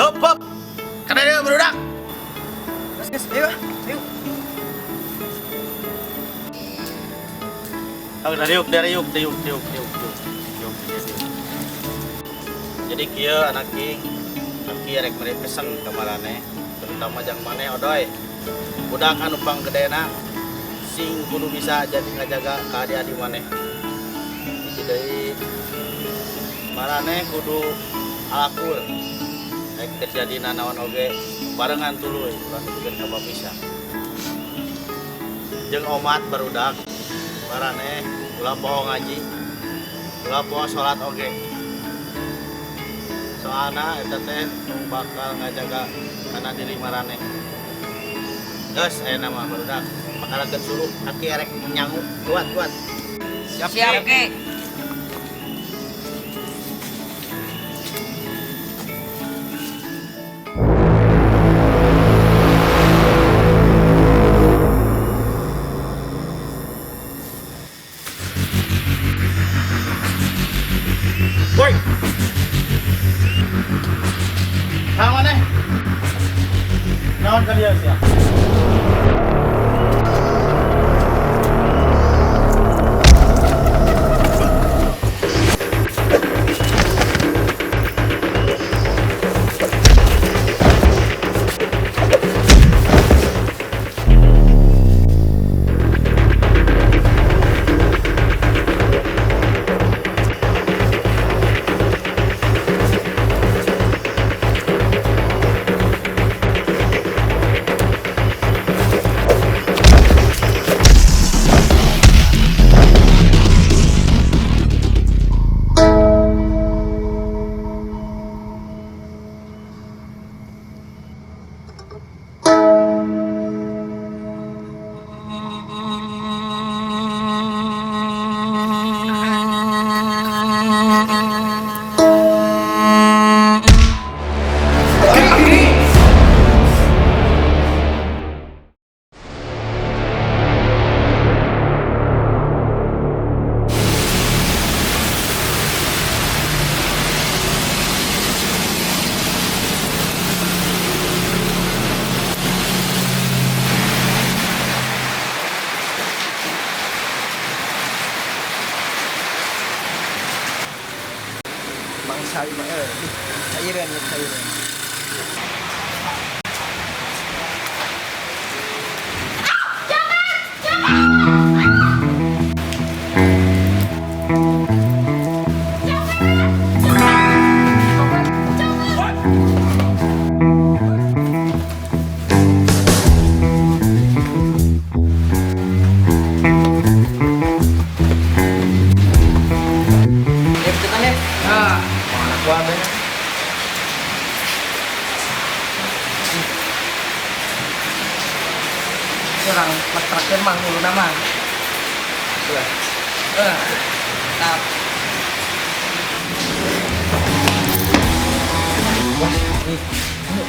Hop hop. Kana dieu barudak. Geus geus, ayo ah. Ayo. Oh, dariuk dariuk diuk diuk diuk diuk. Diuk diuk. Jadi kieu anak king, aki rek mere pesen ka maraneh, terutama jang maneh odoy. Budak anu panggedena sing kudu bisa jadi ngajaga ka adi-adi maneh. Hiji deui maraneh kudu alakur. Rek terjadi nanaon oge barengan tuluy ulah nepikeun ka papisah. Jeung omat barudak maraneh ulah poho ngaji, ulah poho salat oge. Soalna eta teh bakal ngajaga kana diri maraneh. Geus aya nama barudak bakal suluh aki erek nyangu kuat kuat. Siap, siap, Ki. Woi. Kang maneh? Naon kalian sia? Mangsa ieu mah cairan ya cairan. Ya cepetan ya. Ah. Mana kuat ya. Orang terakhir mah ngulu nama. Sudah. Eh. Tap. Wah, nih.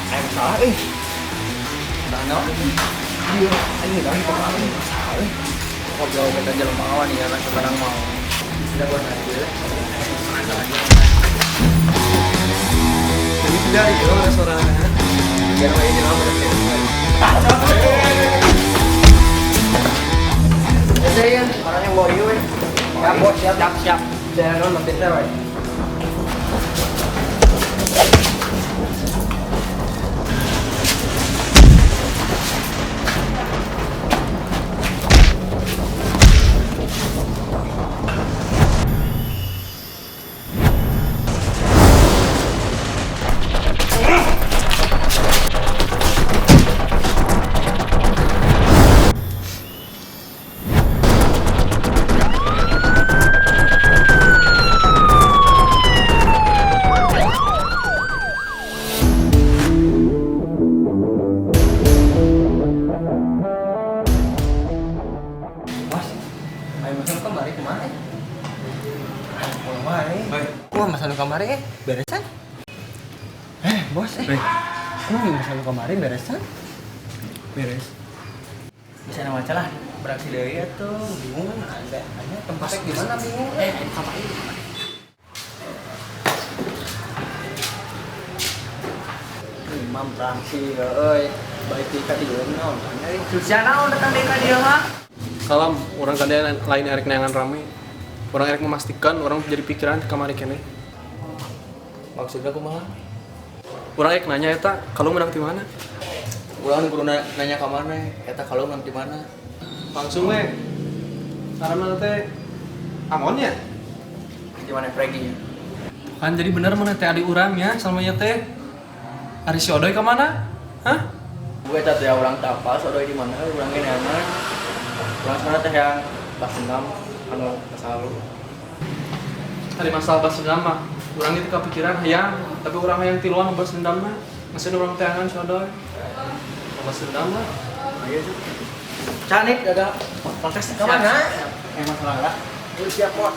Ayo salah eh. Nah, naon? Iya, ayo dah kita salah eh. Ngobrol kita jalan mawan ya kan sekarang mau. Sudah buat aja. Jadi dari itu restorannya. Biar aja jalan pada Saya orangnya mau ieu we. Siap bos, siap Siap, siap. Jangan non penting we. Bos, ayo makan kemari kemana? Ayo pulang wae. Wah, masa lu kamari beresan? Bos, Wah, masa lu kamari beresan? Beres. Bisa nama celah beraksi deui atuh, bingung ada ada tempatnya gimana bingung. Kamari. Mam prangsi euy, baik di ka dieu naon euy. Susah naon datang deui ka dieu mah. Salam, orang kalian lain erek neangan rame. Orang erek memastikan orang jadi pikiran kamari keneh. Maksudnya kumaha? Orang erek nanya eta, kalau menang di mana? Urang kudu nanya ka mana? Eta kalau menang di mana? Langsung we. Saranna teh amonnya. Di mana Pregi? Kan jadi bener mana teh adik urang ya selama teh. Ari si Odoy kemana? Hah? Gue eta teh urang tapa, si Odoy di mana? Urang ge neangan. Urang sana teh yang balas dendam anu masa lalu. Ari masalah balas dendam mah, urang itu kepikiran hayang, tapi urang hayang tiluan balas dendam mah. Masih urang teangan si Odoy. Balas dendam mah. Ayo sih. Canik ada protes ke mana? Emang salah lah. Lu siap bos.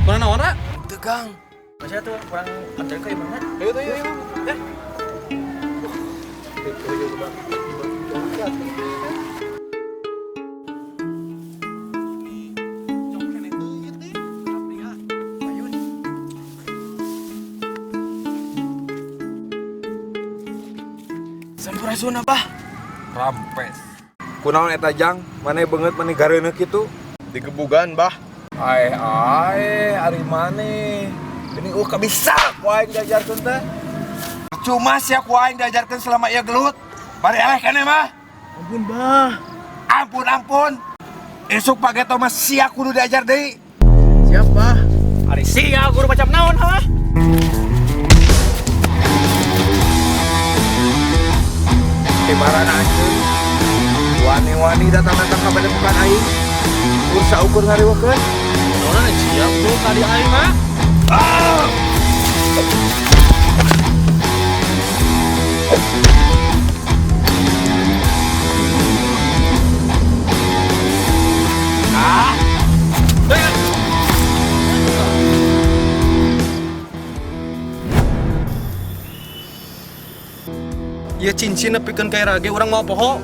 Mana naon, Ra? Tegang. Masih tuh kurang antar ke mana? Ayo tuh, ayo, ayo. Eh. Sampurasun apa? Rampes. Kunaon eta jang, maneh beungeut maneh gareuneuh kitu? Digebugan, Bah. Ae ae, ari maneh. Ini kabisa ku aing diajarkeun teh. Cuma sia ku aing diajarkeun selama ieu gelut. Bari eleh keneh mah. Ampun, Bah. Ampun ampun. Esuk pageto mah sia kudu diajar deui. Siap, Bah. Ari sia guru macam naon ha? Kibaran anjeun. Wani-wani datang-datang ka padepokan aing. Ursa ukur ngariweukeun. Naon siap tuh tadi aing mah. Ah! Ya cincin nepikeun ka irage urang mau poho.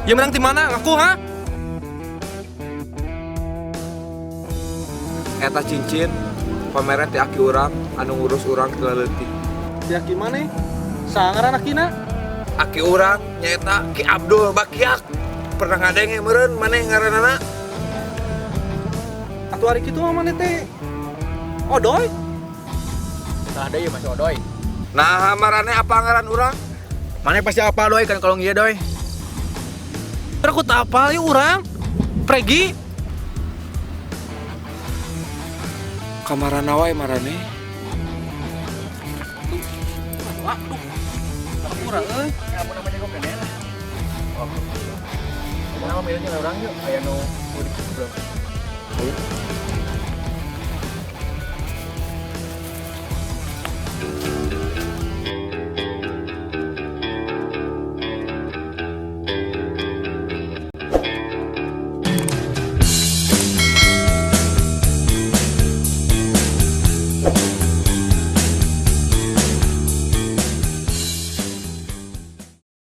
Ya menang di mana ngaku ha? Eta cincin pamere ti aki urang anu ngurus urang ti leutik. Ti aki maneh? Sangar anakina? Aki urang nyaeta Ki Abdul Bakiak. Pernah ngadenge meureun maneh ngaranana? Atuh ari kitu mah maneh teh Odoy. Tah deui masih Odoy. Nah, marane apa ngaran urang? Maneh pasti apa Doy kan kalau ieu Doy. Aku tak apal ieu urang. Pregi. Kamarana wae marane. Aduh. Aku urang euy. Kamu namanya kok kene lah. Kenapa milihnya orang yuk? Aya nu belum. Ayo.